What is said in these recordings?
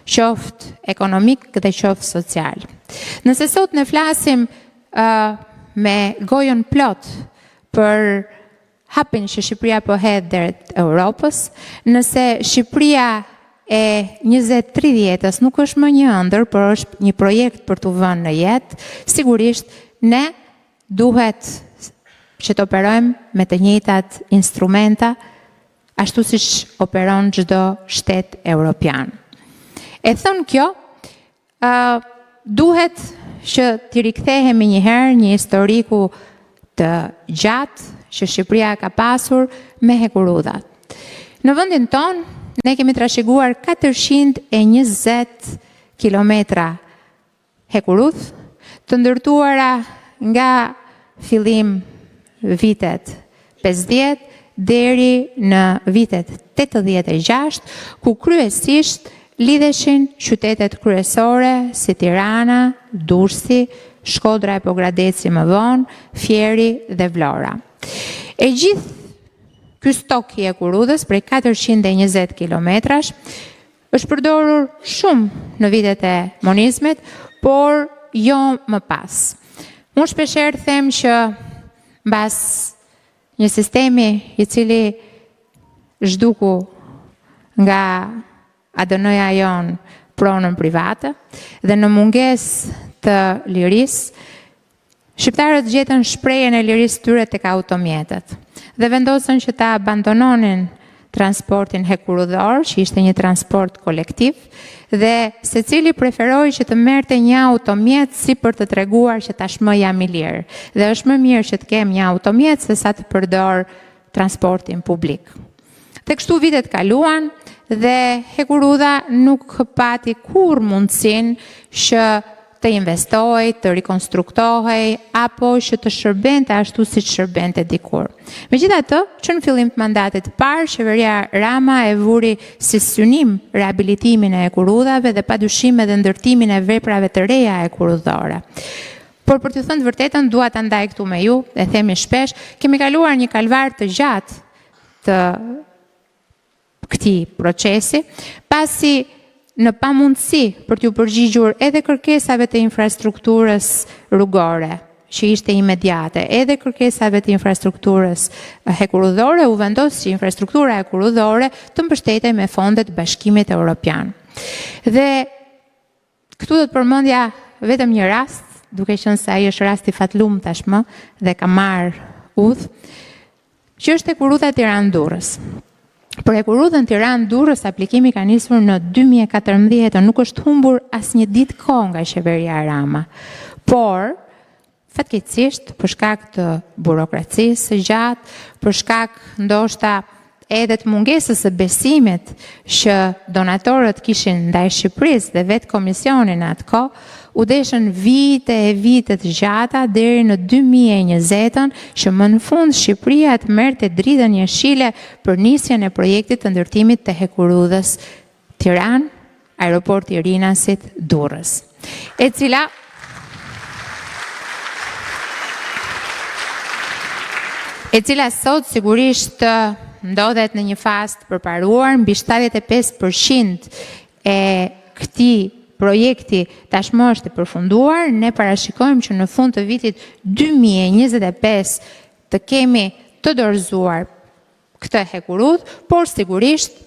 qoftë ekonomik dhe qoftë social. Nëse sot ne flasim uh, me gojën plot për hapin që Shqipëria po hedh drejt Europës, nëse Shqipëria e 2030-ës nuk është më një ëndërr, por është një projekt për t'u vënë në jetë, sigurisht ne duhet që të operojmë me të njëjtat instrumenta ashtu siç operon çdo shtet europian. E thënë kjo, ë duhet që t'i rikthehemi një herë një historiku të gjatë që Shqipëria ka pasur me hekurudhat. Në vendin tonë ne kemi trashëguar 420 kilometra hekurudhë të ndërtuara nga fillim vitet 50 deri në vitet 86, ku kryesisht lidheshin qytetet kryesore si Tirana, Durrësi, Shkodra e Pogradeci më vonë, Fieri dhe Vlora. E gjithë ky stok i hekurudhës prej 420 kilometrash është përdorur shumë në vitet e monizmit, por jo më pas. Unë shpeshherë them që mbas një sistemi i cili zhduku nga ADN-ja jonë pronën private dhe në mungesë të lirisë, Shqiptarët gjetën shprehjen e lirisë tyre tek automjetet dhe vendosën që ta abandononin transportin hekurudhor, që ishte një transport kolektiv, dhe secili preferoi që të merrte një automjet si për të treguar që tashmë jam i lirë dhe është më mirë që të kem një automjet se sa të përdor transportin publik. Dhe kështu vitet kaluan dhe hekurudha nuk pati kurrë mundësinë që të investohej, të rikonstruktohej apo që të shërbente ashtu siç shërbente dikur. Megjithatë, që në fillim të mandatit të parë, qeveria Rama e vuri si synim rehabilitimin e hekurudhave dhe padyshim edhe ndërtimin e veprave të reja hekurudhore. Por për t'ju thënë të vërtetën, dua ta ndaj këtu me ju, e themi shpesh, kemi kaluar një kalvar të gjatë të këtij procesi, pasi në pamundësi për t'ju përgjigjur edhe kërkesave të infrastrukturës rrugore, që ishte imediate, edhe kërkesave të infrastrukturës hekurudhore, u vendos që infrastruktura hekurudhore të mbështetej me fondet e Bashkimit Evropian. Dhe Këtu do të përmendja vetëm një rast, duke qenë se ai është rasti fatlum tashmë dhe ka marrë udhë, që është hekurudha Tiranë-Durrës. Për hekurudhën Tiranë-Durrës aplikimi ka nisur në 2014, nuk është humbur asnjë ditë kohë nga qeveria Rama. Por Fatkeqësisht, për shkak të burokracisë së gjatë, për shkak ndoshta edhe të mungesës së besimit që donatorët kishin ndaj Shqipërisë dhe vetë komisioni në atë kohë, u deshën vite e vite të gjata deri në 2020-ën që më në fund Shqipëria të merrte dritën jeshile për nisjen e projektit të ndërtimit të hekurudhës Tiranë, Aeroporti i Rinasit, Durrës, e cila e cila sot sigurisht ndodhet në një fazë të përparuar, mbi 75% e këtij projekti tashmë është e përfunduar, ne parashikojmë që në fund të vitit 2025 të kemi të dorëzuar këtë hekurudhë, por sigurisht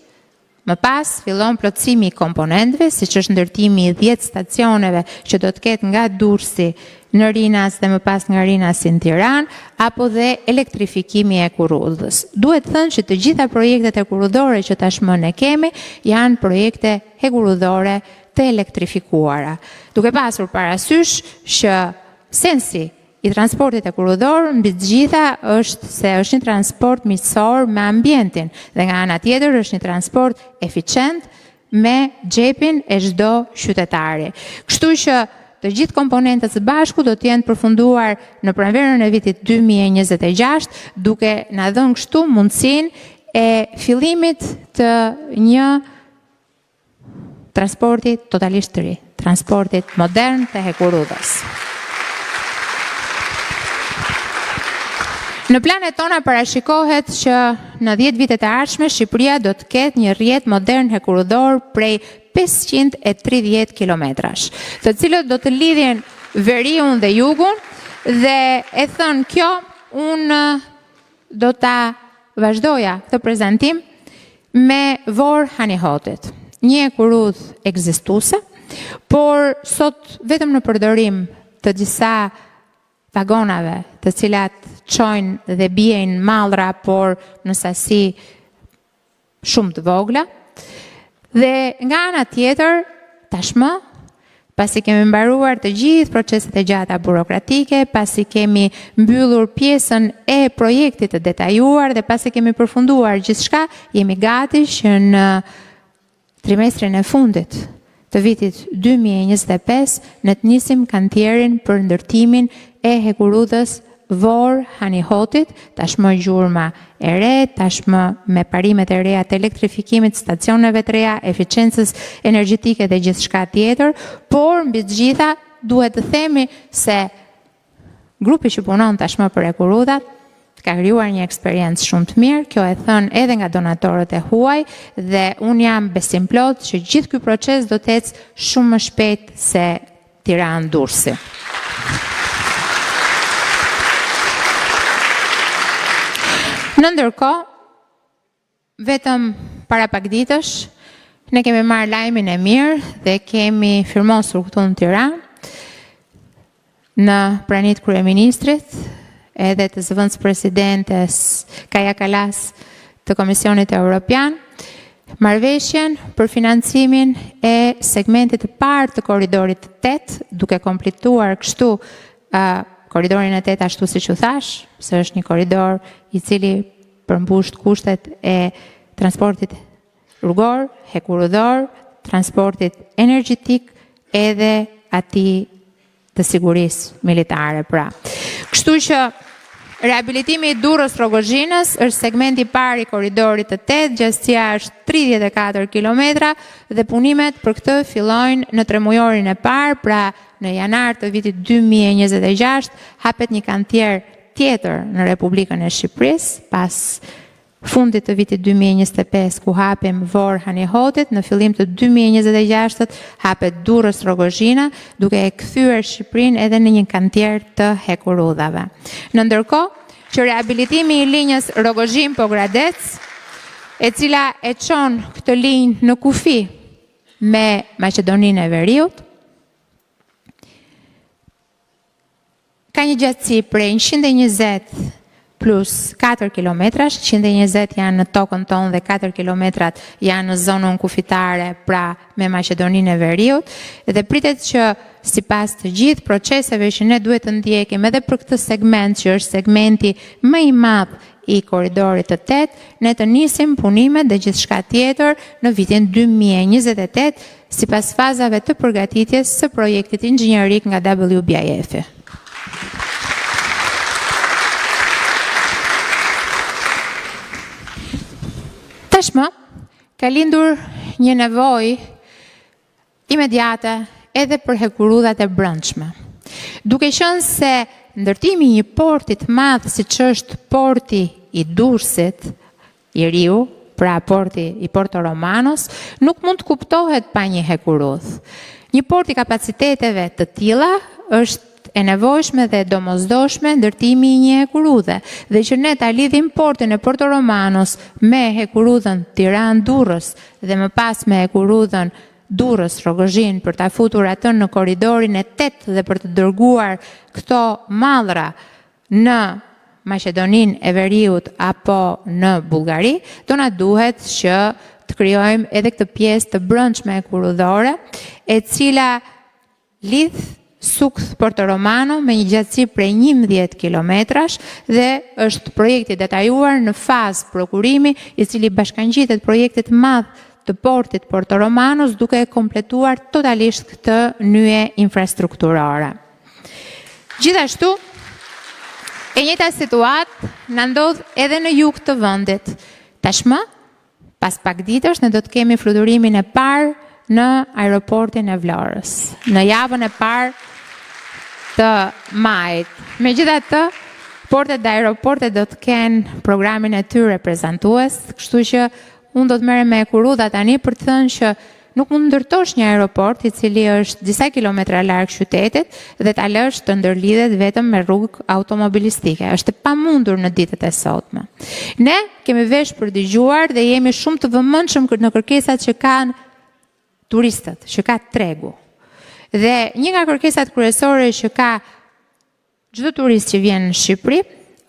më pas fillon plotësimi i komponentëve, siç është ndërtimi i 10 stacioneve që do të ketë nga Durrësi në Rinas dhe më pas nga Rinasi në Tiranë, apo dhe elektrifikimi i hekurudhës. Duhet thënë që të gjitha projektet hekurudhore që tashmë ne kemi janë projekte hekurudhore të elektrifikuara, duke pasur parasysh që sensi i transportit hekurudhor mbi të gjitha është se është një transport miqësor me ambientin dhe nga ana tjetër është një transport eficient me xhepin e çdo qytetari. Kështu që të gjithë komponentët së bashku do të jenë përfunduar në pranverën e vitit 2026, duke na dhënë kështu mundësinë e fillimit të një Transporti totalisht të ri, transportit modern të hekurudhës. Në planet tona parashikohet që në 10 vitet e ardhshme Shqipëria do të ketë një rrjet modern hekurudhor prej 530 kilometrash, të cilët do të lidhin veriun dhe jugun dhe e thënë kjo, unë do ta vazhdoja këtë prezantim me Vorë Hani Hotit, një hekurudhë ekzistuese, por sot vetëm në përdorim të disa vagonave, të cilat çojnë dhe bijnë mallra, por në sasi shumë të vogla. Dhe nga ana tjetër, tashmë, pasi kemi mbaruar të gjithë proceset e gjata burokratike, pasi kemi mbyllur pjesën e projektit të detajuar dhe pasi kemi përfunduar gjithçka, jemi gati që në trimestrin e fundit të vitit 2025 ne të nisim kantierin për ndërtimin e hekurudhës Vorë Hani Hotit, tashmë gjurma e re, tashmë me parimet e reja të elektrifikimit, stacioneve të reja, eficiencës energjetike dhe gjithçka tjetër, por mbi të gjitha duhet të themi se grupi që punon tashmë për hekurudhat ka krijuar një eksperiencë shumë të mirë, kjo e thënë edhe nga donatorët e huaj dhe unë jam besimplotë që gjithë ky proces do të ecë shumë më shpejt se Tiranë Durrësi. Në ndërkohë, vetëm para pak ditësh, ne kemi marrë lajmin e mirë dhe kemi firmosur këtu në Tiranë në prani të kryeministrit edhe të zëvendëspresidentes Kaja Kalas të Komisionit Evropian, marrëveshjen për financimin e segmentit të parë të korridorit të 8, duke kompletuar kështu uh, korridorin e 8 ashtu siç u thashë, se është një korridor i cili përmbush kushtet e transportit rrugor, hekurudhor, transportit energjetik edhe atij të sigurisë militare pra. Kështu që rehabilitimi i Durrës Rrogozhinës është segmenti i parë i korridorit të 8, gjatësia është 34 kilometra dhe punimet për këtë fillojnë në tremujorin e parë, pra në janar të vitit 2026 hapet një kantier tjetër në Republikën e Shqipërisë pas fundit të vitit 2025 ku hapim Vorë Hani Hotit, në fillim të 2026 hapet Durrës Rrogozhina, duke e kthyer Shqipërinë edhe në një kantier të hekurudhave. Në ndërkohë që rehabilitimi i linjës Rrogozhinë Pogradec, e cila e çon këtë linjë në kufi me Maqedoninë e Veriut, Ka një gjatësi prej 120 plus 4 kilometrash, 120 janë në tokën tonë dhe 4 kilometrat janë në zonën kufitare, pra me Maqedoninë e Veriut, dhe pritet që sipas të gjithë proceseve që ne duhet të ndjekim edhe për këtë segment që është segmenti më i madh i korridorit të 8, ne të nisim punimet dhe gjithçka tjetër në vitin 2028 sipas fazave të përgatitjes së projektit inxhinierik nga WBIF-i. Tashmë ka lindur një nevojë imediate edhe për hekurudhat e brendshme. Duke qenë se ndërtimi i një porti të madh siç është porti i Durrësit, i riu, pra porti i Porto Romanos, nuk mund të kuptohet pa një hekurudhë. Një port i kapaciteteve të tilla është e nevojshme dhe e domosdoshme ndërtimi i një hekurudhe dhe që ne ta lidhim portin e Porto Romanos me hekurudhën Tiranë-Durrës dhe më pas me hekurudhën Durrës-Rrogozhinë për ta futur atë në korridorin e 8 dhe për të dërguar këto mallra në Maqedoninë e Veriut apo në Bullgari, do na duhet që të krijojmë edhe këtë pjesë të brendshme hekurudhore, e cila lidh Sukth Porto Romano me një gjatësi prej 11 kilometrash dhe është projekt i detajuar në fazë prokurimi, i cili bashkangjitet projektit të madh të portit Porto Romanos duke e kompletuar totalisht këtë nyje infrastrukturore. Gjithashtu, e njëjta situatë na ndodh edhe në jug të vendit. Tashmë, pas pak ditësh ne do të kemi fluturimin e parë në aeroportin e Vlorës, në javën e parë të majit. Megjithatë, Portet dhe aeroportet do të kenë programin e tyre prezantues, kështu që unë do të merrem me hekurudha tani për të thënë që nuk mund të ndërtosh një aeroport i cili është disa kilometra larg qytetit dhe ta lësh të ndërlidhet vetëm me rrugë automobilistike. Është e pamundur në ditët e sotme. Ne kemi vesh për dëgjuar dhe jemi shumë të vëmendshëm në kërkesat që kanë turistët, që ka tregu. Dhe një nga kërkesat kryesore që ka çdo turist që vjen në Shqipëri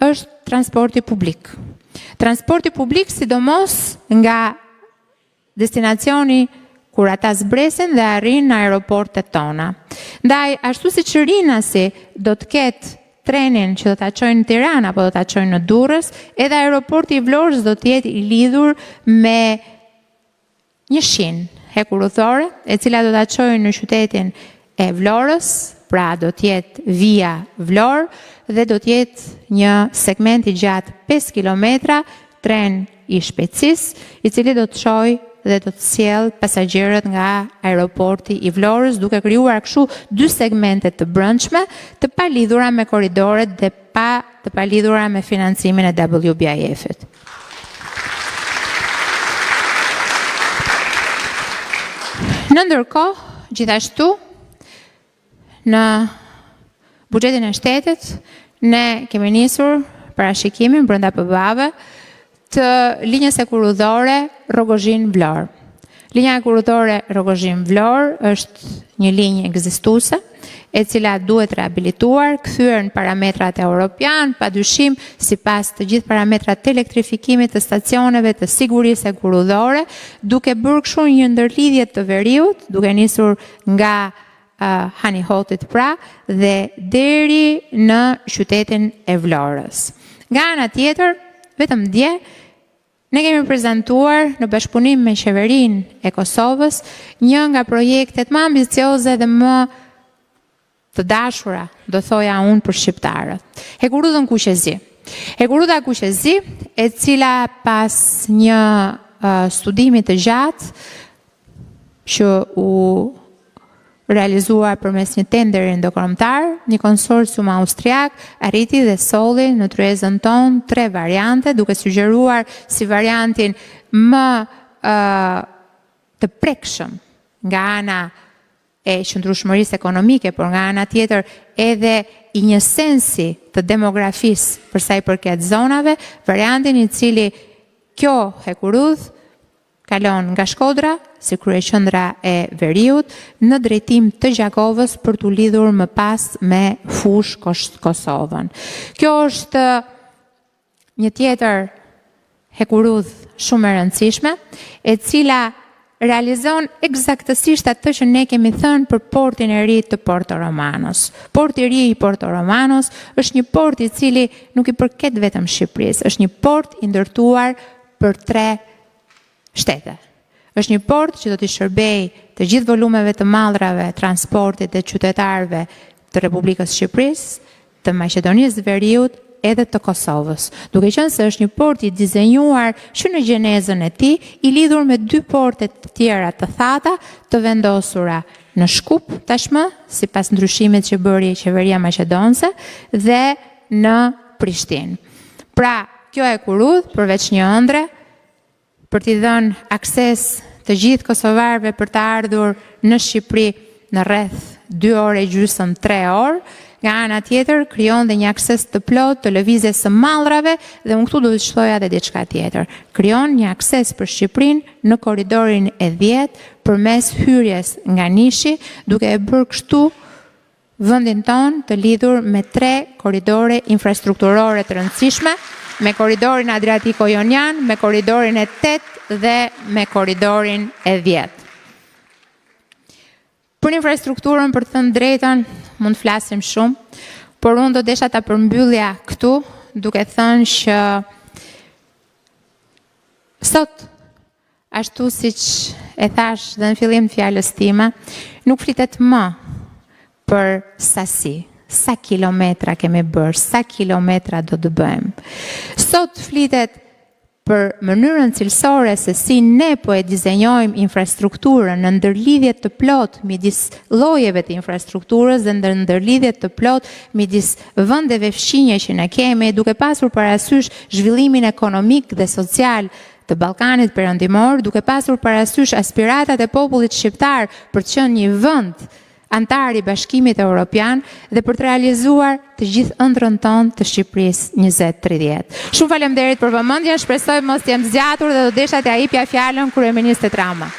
është transporti publik. Transporti publik sidomos nga destinacioni kur ata zbresin dhe arrijnë në aeroportet tona. Ndaj, ashtu siç Rinasi do të ketë trenin që do ta çojë në Tiranë apo do ta çojë në Durrës, edhe aeroporti i Vlorës do të jetë i lidhur me Një shinë hekurudhore, e cila do ta çojë në qytetin e Vlorës, pra do të jetë via Vlorë dhe do të jetë një segment i gjatë 5 kilometra tren i shpejtësisë, i cili do të çojë dhe do të sjellë pasagjerët nga aeroporti i Vlorës, duke krijuar kështu dy segmente të brendshme të palidhura me korridoret dhe pa të palidhura me financimin e WBIF-it. Në ndërkohë, gjithashtu, në buxhetin e shtetit, ne kemi nisur parashikimin brenda PBA-ve të linjës hekurudhore Rrogozhinë-Vlorë. Linja hekurudhore Rrogozhinë-Vlorë është një linjë ekzistuese, e cila duhet rehabilituar, kthyer në parametrat europian, pa dyshim, sipas të gjithë parametrat të elektrifikimit të stacioneve të sigurisë hekurudhore, duke bërë kështu një ndërlidhje të veriut, duke nisur nga uh, Hani i Hotit pra dhe deri në qytetin e Vlorës. Nga ana tjetër, vetëm dje Ne kemi prezantuar në bashkëpunim me qeverinë e Kosovës një nga projektet më ambicioze dhe më të dashura, do thoja unë për shqiptarët. Hekurudhën Kuq e Zi. Hekurudha Kuq e Zi, e cila pas një studimi të gjatë që u realizua përmes një tenderi ndërkombëtar, një konsorcium austriak arriti dhe solli në tryezën tonë tre variante, duke sugjeruar si variantin më të prekshëm nga ana e qëndrueshmërisë ekonomike, por nga ana tjetër edhe i një sensi të demografisë për sa i përket zonave, variantin i cili kjo hekurudhë Kalon nga Shkodra, si kryeqendra e veriut, në drejtim të Gjakovës për t'u lidhur më pas me Fushë Kosovën. Kjo është një tjetër hekurudhë shumë e rëndësishme, e cila realizon ekzaktësisht atë që ne kemi thënë për portin e ri të Porto Romanos. Porti i ri i Porto Romanos është një port i cili nuk i përket vetëm Shqipërisë, është një port i ndërtuar për tre shtete. Është një port që do t'i shërbejë të gjithë volumeve të mallrave, transportit dhe qytetarëve të Republikës së Shqipërisë, të Maqedonisë së Veriut edhe të Kosovës. Duke qenë se është një port i dizenjuar që në gjenezën e tij, i lidhur me dy porte të tjera të thata të vendosura në Shkup tashmë, sipas ndryshimit që bëri qeveria maqedonse dhe në Prishtinë. Pra, kjo hekurudhë, përveç një ëndrre, për t'i dhënë akses të gjithë kosovarëve për të ardhur në Shqipëri në rreth 2 orë e gjysëm, 3 orë, nga ana tjetër krijon dhe një akses të plotë të lëvizjes së mallrave dhe unë këtu do të shtoja edhe diçka tjetër. Krijon një akses për Shqipërinë në korridorin e 10 përmes hyrjes nga Nishi, duke e bërë kështu vendin tonë të lidhur me tre korridore infrastrukturore të rëndësishme, me korridorin Adriatiko-Jonian, me korridorin e 8 dhe me korridorin e 10. Për infrastrukturën, për të thënë drejtën, mund të flasim shumë, por unë do desha ta përmbyllja këtu, duke thënë që sot Ashtu siç e thashë dhe në fillim të fjalës time, nuk flitet më për sasi, sa kilometra kemi bërë, sa kilometra do të bëjmë. Sot flitet Për mënyrën cilësore se si ne po e dizenjojmë infrastrukturën në ndërlidhje të plotë midis llojeve të infrastrukturës dhe në ndërlidhje të plotë midis vendeve fqinje që ne kemi, duke pasur parasysh zhvillimin ekonomik dhe social të Ballkanit Perëndimor, duke pasur parasysh aspiratat e popullit shqiptar për të qenë një vend anëtar i Bashkimit Europian dhe për të realizuar të gjithë ëndrrën tonë të Shqipërisë 2030. Shumë faleminderit për vëmendjen, shpresoj mos të jem zgjatur dhe do desha t'ia jepja fjalën kryeministrit Rama.